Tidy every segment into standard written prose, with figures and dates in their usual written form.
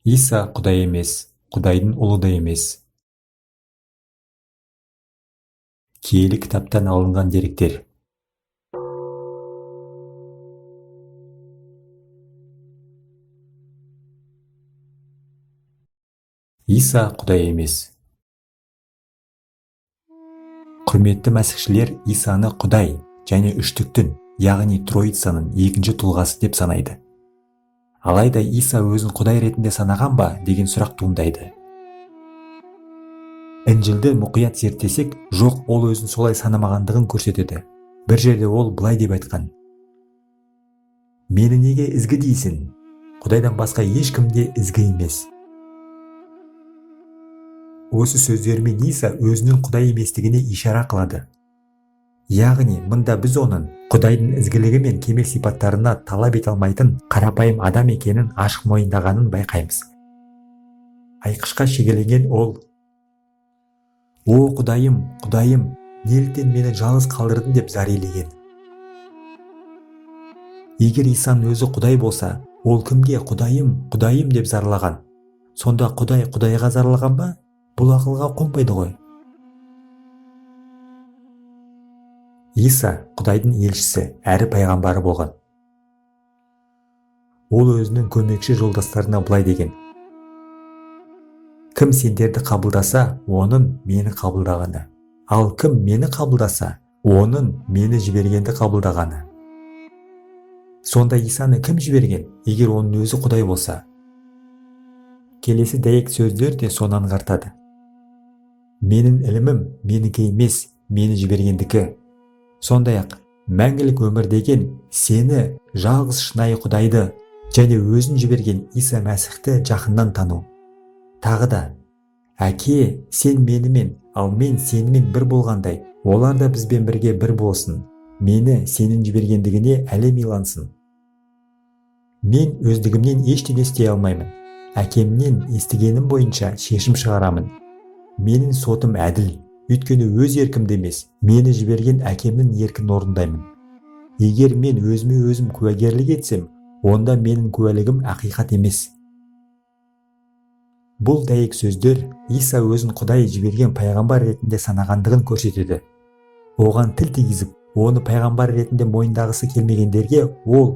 Иса Құдай емес, Құдайдың ұлы да емес. Киелі кітаптан алынған деректер. Иса Құдай емес. Құрметті мәсіхшілер Исаны Құдай және үштіктің, яғни Троицаның екінші тұлғасы деп санайды. Алайда Иса өзін Құдай ретінде санаған ба деген сұрақ туындайды. Інжілді мұқият зерттесек, жоқ, ол өзін солай санамағандығын көрсетеді. Бір жерде ол былай деп айтқан: Мені неге ізгі дейсің? Құдайдан басқа ешкім де ізгі емес. Осы сөздерімен Иса өзінің Құдай еместігіне ишара қылады. Яғни, мұнда біз оның Құдайдың ізгілігі мен кемел сипаттарына талап ете алмайтын қарапайым адам екенін ашық мойындағанын байқаймыз. Айқышқа шегеленген ол: О, Құдайым, Құдайым, неліктен мені жалғыз қалдырдың деп зар илеген. Егер Исаның өзі Құдай болса, ол кімге Құдайым, Құдайым деп зарлаған? Сонда Құдай Құдайға зарлаған ба? Бұл ақылға қонбайды ғой. Иса Құдайдың елшісі әрі пайғамбары болған. Ол өзінің көмекші жолдастарына былай деген: Кім сендерді қабылдаса, оның мені қабылдағаны. Ал кім мені қабылдаса, оның мені жібергенді қабылдағаны. Сонда Исаны кім жіберген, егер оның өзі Құдай болса? Келесі дәйек сөздер де соны аңғартады. Менің ілімім менікі емес, мені жібергендікі. Сондай-ақ, мәңгілік өмір деген сені жалғыз шынайы Құдайды және өзін жіберген Иса Мәсіхті жақыннан тану. Тағы да, Әке, сен менімен, ал мен сенімен бір болғандай, олар да бізбен бірге бір болсын. Мені сенің жібергендігіне әлем илансын. Мен өздігімнен ештеңе істей алмаймын. Әкемнен естігенім бойынша шешім шығарамын. Менің сотым әділ, өйткені өз еркімді емес, мені жіберген әкемнің еркін орындаймын. Егер мен өзіме өзім куәгерлік етсем, онда менің куәлігім ақиқат емес. Бұл дәйек сөздер Иса өзін Құдай жіберген пайғамбар ретінде санағандығын көрсетеді. Оған тіл тигізіп, оны пайғамбар ретінде мойындағысы келмегендерге ол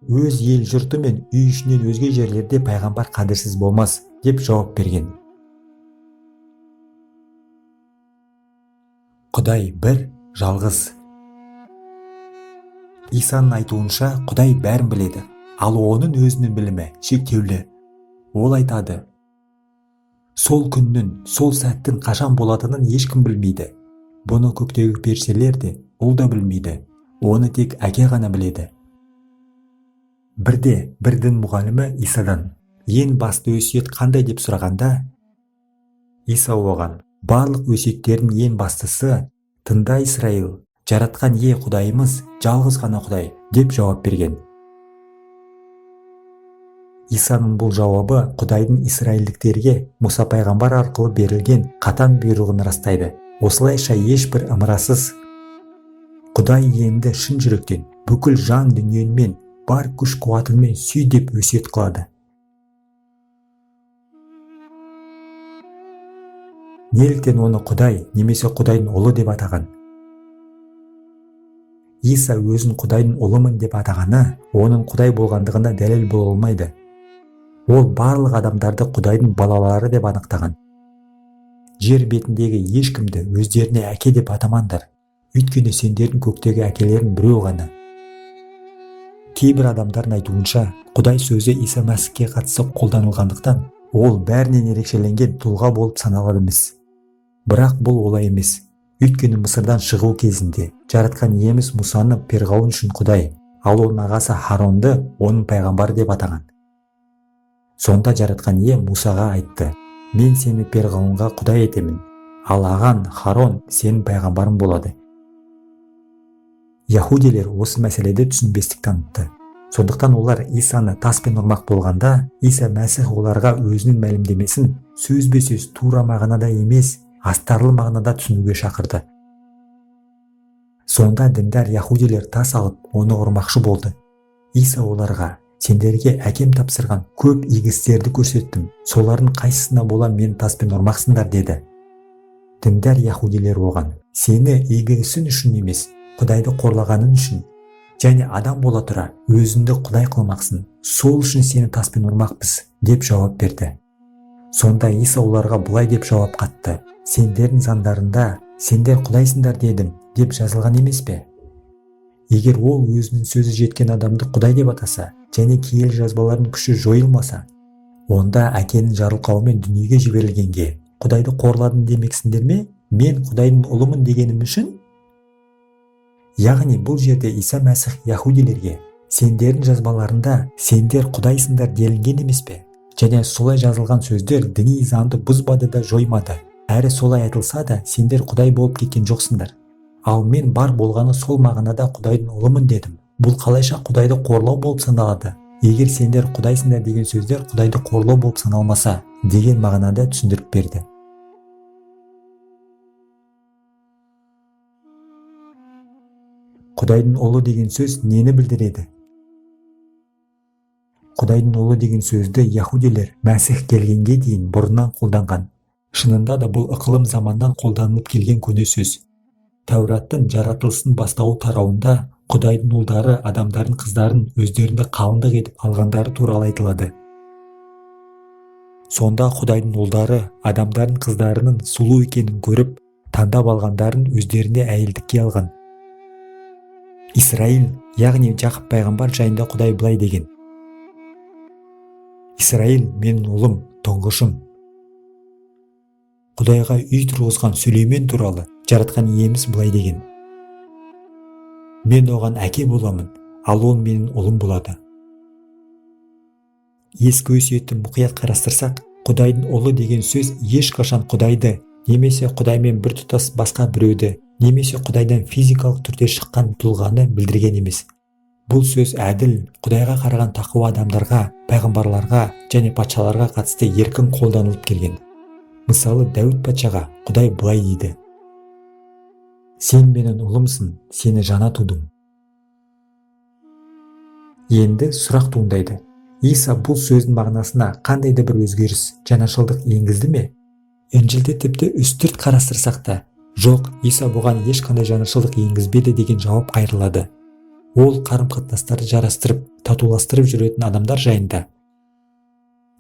өз ел жұрты мен үй ішінен өзге жерлерде пайғамбар қадірсіз болмас деп жауап берген. Құдай бір, жалғыз. Исаның айтуынша, Құдай бәрін біледі, ал оның өзінің білімі шектеулі. Ол айтады: Сол күннің, сол сәттің қашан болатынын ешкім білмейді. Бұны көктегі періштелер де, ұл да білмейді. Оны тек әке ғана біледі. Бірде бір дін мұғалімі Исадан: Ең басты өсиет қандай деп сұрағанда, Иса оған: Барлық өсиеттердің ең бастысы, тыңда, Исраил, жаратқан ие Құдайымыз жалғыз ғана Құдай деп жауап берген. Исаның бұл жауабы Құдайдың израильдіктерге Мұса пайғамбар арқылы берілген қатаң бұйрығын растайды. Осылайша ешбір ымырасыз Құдай иеңді шын жүректен, бүкіл жан дүниеңмен, бар күш қуатыңмен сүй деп өсиет қылады. Неліктен оны Құдай немесе Құдайдың ұлы деп атаған? Иса өзін Құдайдың ұлымын деп атағаны, оның Құдай болғандығына дәлел бола алмайды. Ол барлық адамдарды Құдайдың балалары деп анықтаған. Жер бетіндегі ешкімді өздеріне әке деп атамаңдар, өйткені сендердің көктегі әкелерің біреу ғана. Кейбір адамдардың айтуынша, Құдай сөзі Иса Мәсіхке қатысты қолданылғандықтан, ол бәрінен ерекшеленген тұлға болып саналады емес. Бірақ бұл олай емес. Өйткені Мысырдан шығу кезінде жаратқан иеміз Мұсаны перғауын үшін Құдай, ал оның ағасы Харонды оның пайғамбары деп атаған. Сонда жаратқан ие Мұсаға айтты: Мен сені перғауынға Құдай етемін, ал ағаң Харон сенің пайғамбарың болады. Яһудилер осы мәселеде түсінбестік танытты. Сондықтан олар Исаны таспен ұрмақ болғанда, Иса Мәсіх оларға өзінің мәлімдемесін сөзбе-сөз тура мағынада емес, астарлы мағынада түсінуге шақырды. Сонда діндар яһудилер тас алып, оны ұрмақшы болды. Иса оларға: Сендерге әкем тапсырған көп игі істерді көрсеттім. Солардың қайсысына бола мені таспен ұрмақсыңдар деді. Діндар яһудилер оған: сені игі ісің үшін емес, Құдайды қорлағаның үшін және адам бола тұра өзіңді Құдай қылмақсың, сол үшін сені таспен ұрмақпыз деп жауап берді. Сонда Иса оларға былай деп жауап қатты: сендердің заңдарында сендер құдайсыңдар дедім деп жазылған емес пе? Егер ол өзінің сөзі жеткен адамды Құдай деп атаса және киелі жазбалардың күші жойылмаса, онда әкенің жарылқауымен дүниеге жіберілгенге Құдайды қорладым демексіңдер ме? Мен Құдайдың ұлымын дегенім үшін? Яғни бұл жерде Иса Мәсіх яһудилерге сендердің жазбаларында сендер құдайсыңдар делінген емес пе? Және солай жазылған сөздер діни заңды бұзбады да жоймады. Әрі солай айтылса да сендер Құдай болып кеткен жоқсыңдар. Ал мен бар болғаны сол мағынада Құдайдың ұлымын дедім. Бұл қалайша Құдайды қорлау болып саналады? Егер сендер құдайсыңдар деген сөздер Құдайды қорлау болып саналмаса деген мағынада түсіндіріп берді. Құдайдың ұлы деген сөз нені білдіреді? Құдайдың ұлы деген сөзді яһудилер Мәсіх келгенге дейін бұрыннан қолданған. Шынында да бұл ықылым заманнан қолданылып келген көне сөз. Тәураттың жаратылыстың бастауы тарауында Құдайдың ұлдары адамдардың қыздарын өздеріне қалыңдық етіп алғандары туралы айтылады. Сонда Құдайдың ұлдары адамдардың қыздарының сұлу екенін көріп, таңдап алғандарын өздеріне әйелдікке алған. Исраил, яғни Жақып пайғамбар жайында Құдай былай деген: Исраил менің ұлым, тұңғышым. Құдайға үй тұрғызған Сүлеймен туралы Жаратқан Иеміз былай деген: мен оған әке боламын, ал ол менің ұлым болады. Ескі өсиетті мұқият қарастырсақ, Құдайдың ұлы деген сөз ешқашан Құдайды немесе Құдаймен біртұтас басқа біреуді немесе Құдайдан физикалық түрде шыққан тұлғаны білдірген емес. Бұл сөз әділ, Құдайға қараған тақуа адамдарға, пайғамбарларға және патшаларға қатысты еркін қолданылып келген. Мысалы, Дәуіт патшаға Құдай былай дейді: сен менің ұлымсың, сені жаңа тудым. Енді сұрақ туындайды. Иса бұл сөздің мағынасына қандай да бір өзгеріс, жаңашылдық енгізді ме? Інжілді тіпті үстірт қарастырсақ та, жоқ, Иса бұған ешқандай жаңашылдық енгізбеді деген жауап қайырылады. Ол қарым-қатынастарды жарастырып, татуластырып жүретін адамдар жайында.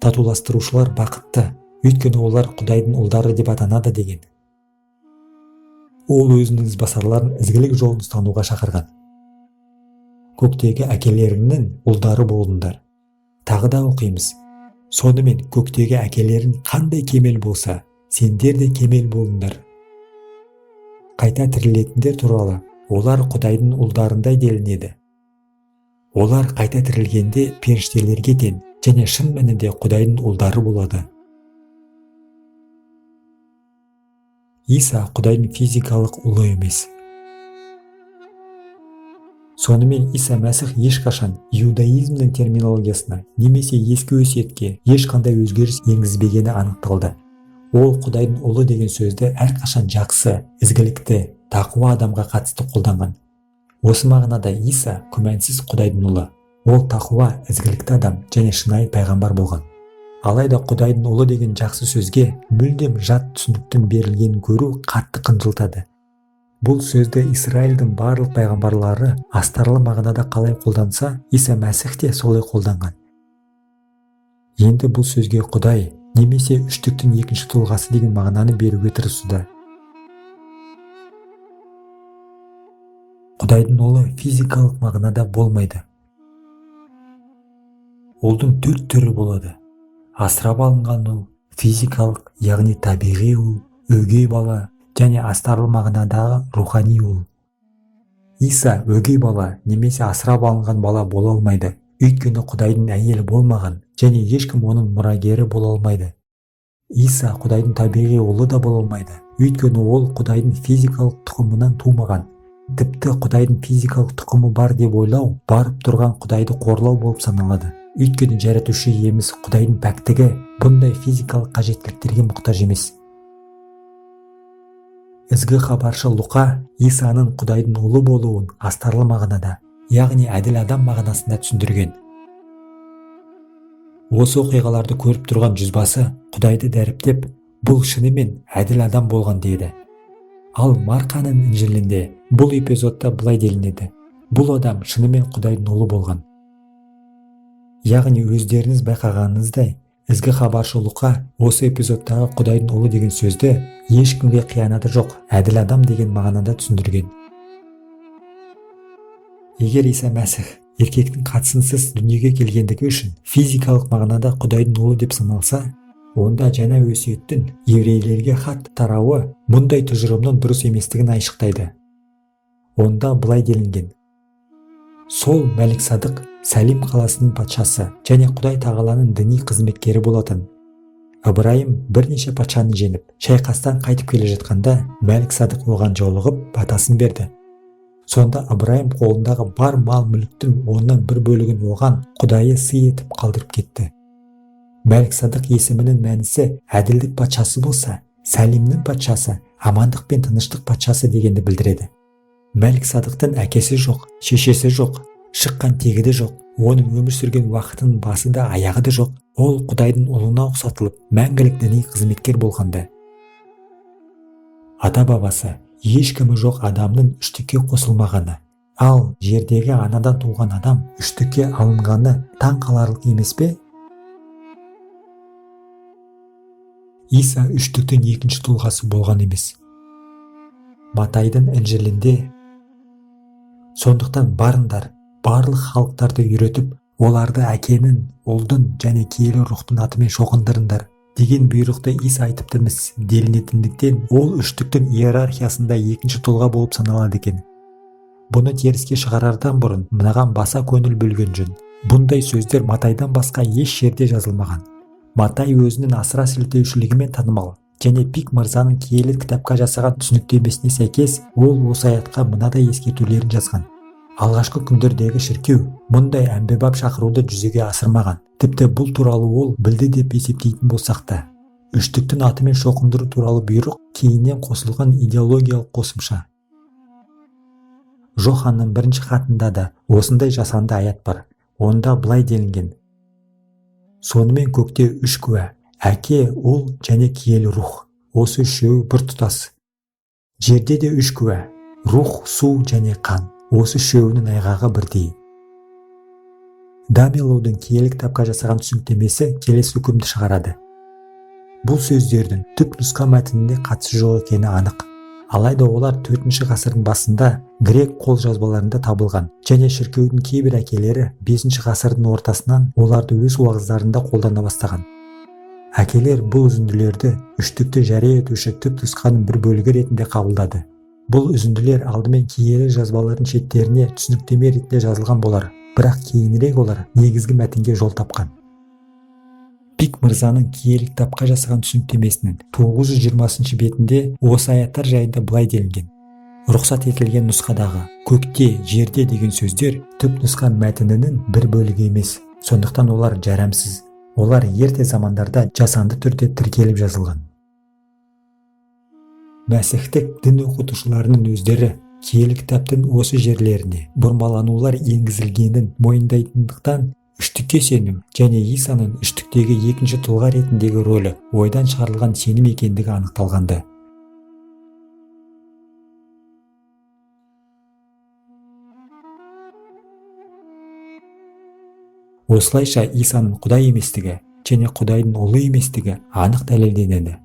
Татуластырушылар бақытты, өйткені олар Құдайдың ұлдары деп атанады деген. Ол өзінің ізбасарларын ізгілік жолын ұстануға шақырған. Көктегі әкелеріңнің ұлдары болыңдар. Тағы да оқимыз. Сонымен көктегі әкелерің қандай кемел болса, сендер де кемел болыңдар. Қайта тірілетіндер туралы олар Құдайдың ұлдарындай делінеді. Олар қайта тірілгенде періштелерге тең және шын мәнінде Құдайдың ұлдары болады. Иса Құдайдың физикалық ұлы емес. Сонымен Иса Мәсіх ешқашан иудаизмнің терминологиясына немесе ескі өсиетке ешқандай өзгеріс енгізбегені анықталды. Ол Құдайдың ұлы деген сөзді әрқашан жақсы, ізгілікті, тақуа адамға қатысты қолданған. Осы мағынада Иса күмәнсіз Құдайдың ұлы. Ол тақуа, ізгілікті адам және шынайы пайғамбар болған. Алайда Құдайдың ұлы деген жақсы сөзге мүлдем жат түсініктің берілгенін көру қатты қынжылтады. Бұл сөзді Израильдің барлық пайғамбарлары астарлы мағынада қалай қолданса, Иса Мәсіх те солай қолданған. Енді бұл сөзге Құдай немесе үштіктің екінші тұлғасы деген мағынаны беруге тырысуда. Құдайдың ұлы физикалық мағынада болмайды. Ұлдың төрт түрі болады. Асырап алынған ұл, физикалық, яғни табиғи ұл, өгей бала және астарлы мағынадағы рухани ұл. Иса өгей бала немесе асырап алынған бала бола алмайды, өйткені Құдайдың әйелі болмаған және ешкім оның мұрагері бола алмайды. Иса Құдайдың табиғи ұлы да бола алмайды, өйткені ол Құдайдың физикалық тұқымынан тумаған. Тіпті Құдайдың физикалық тұқымы бар деп ойлау барып тұрған Құдайды қорлау болып саналады. Өйткені жаратушы иеміз Құдайдың пәктігі бұндай физикалық қажеттіліктерге мұқтаж емес. Ізгі хабаршы Луқа Исаның Құдайдың ұлы болуын астарлы мағынада, яғни әділ адам мағынасында түсіндірген. Осы оқиғаларды көріп тұрған жүзбасы Құдайды дәріптеп, бұл шынымен әділ адам болған деді. Ал Марқаның Інжілінде бұл эпизодта былай делінеді: бұл адам шынымен Құдайдың ұлы болған. Яғни өздеріңіз байқағаныңыздай, ізгі хабаршы Луқа осы эпизодтағы Құдайдың ұлы деген сөзді ешкімге қиянаты жоқ, әділ адам деген мағынада түсіндірген. Егер Иса Мәсіх еркектің қатысынсыз дүниеге келгендігі үшін физикалық мағынада Құдайдың ұлы деп саналса, онда жаңа өсиеттің еврейлерге хат тарауы мұндай тұжырымның дұрыс еместігін айшықтайды. Онда былай делінген: сол Мәлік-Садық Сәлим қаласының патшасы және Құдай Тағаланың діни қызметкері болатын. Ыбырайым бірнеше патшаны жеңіп, шайқастан қайтып келе жатқанда Мәлік-Садық оған жолығып батасын берді. Сонда Ыбырайым қолындағы бар мал-мүліктің оннан бір бөлігін оған Құдайы сый етіп қалдырып кетті. Мәлік-Садық есімінің мәнісі әділдік патшасы болса, Сәлимнің патшасы амандық пен тыныштық патшасы дегенді білдіреді. Мәлік-Садықтың әкесі жоқ, шешесі жоқ, шыққан тегі де жоқ, оның өмір сүрген уақытының басы да аяғы да жоқ. Ол Құдайдың ұлына ұқсатылып, мәңгілік діни қызметкер болғанда. Ата-бабасы ешкімі жоқ адамның үштікке қосылмағаны, ал жердегі анадан туған адам үштікке алынғаны таң қаларлық емес пе? Иса үштіктің екінші тұлғасы болған емес. Матайдың Інжілінде: сондықтан барыңдар, барлық халықтарды үйретіп, оларды әкенің, ұлдың және киелі рухтың атымен шоқындырыңдар деген бұйрықты Иса айтыпты-міс делінетіндіктен, ол үштіктің иерархиясында екінші тұлға болып саналады екен. Бұны теріске шығарардан бұрын мынаған баса көңіл бөлген жөн. Бұндай сөздер Матайдан басқа еш жерде жазылмаған. Матай өзінің асыра сілтеушілігімен танымал және Пик мырзаның киелі кітапқа жасаған түсініктемесіне сәйкес, ол осы аятқа мынадай ескертулерін жазған. Алғашқы күндердегі шіркеу мұндай әмбебап шақыруды жүзеге асырмаған. Тіпті бұл туралы ол білді деп есептейтін болсақ та, үштіктің атымен шоқындыру туралы бұйрық кейіннен қосылған идеологиялық қосымша. Жоханның бірінші хатында да осындай жасанды аят бар. Онда былай делінген: сонымен көкте үш куә: әке, ұл және киелі рух. Осы үшеуі бір тұтас. Жерде де үш куә: рух, су және қан. Осы үшеуінің айғағы бірдей. Дамелоудың киелі кітапқа жасаған түсініктемесі келесі үкімді шығарады. Бұл сөздердің түп нұсқа мәтініне қатысы жоқ екені анық. Алайда олар 4 ғасырдың басында грек қолжазбаларында табылған және шіркеудің кейбір әкелері 5 ғасырдың ортасынан оларды өз уағыздарында қолдана бастаған. Әкелер бұл үзінділерді үштікті жария етуші түп нұсқаның бір бөлігі ретінде қабылдады. Бұл үзінділер алдымен киелі жазбалардың шеттеріне түсініктеме ретінде жазылған болар, бірақ кейінірек олар негізгі мәтінге жол тапқан. Пик мырзаның киелі кітапқа жасаған түсініктемесінің 920 бетінде осы аяттар жайында былай делінген: рұқсат етілген нұсқадағы көкте, жерде деген сөздер түп нұсқа мәтінінің бір бөлігі емес, сондықтан олар жарамсыз. Олар ерте замандарда жасанды түрде тіркеліп жазылған. Мәсіхтік дін оқытушыларының өздері киелі кітаптың осы жерлеріне бұрмаланулар енгізілгенін мойындайтындықтан, үштікке сену және Исаның үштіктегі екінші тұлға ретіндегі рөлі ойдан шығарылған сенім екендігі анықталғанды. Осылайша Исаның Құдай еместігі және Құдайдың ұлы еместігі анық дәлелденеді.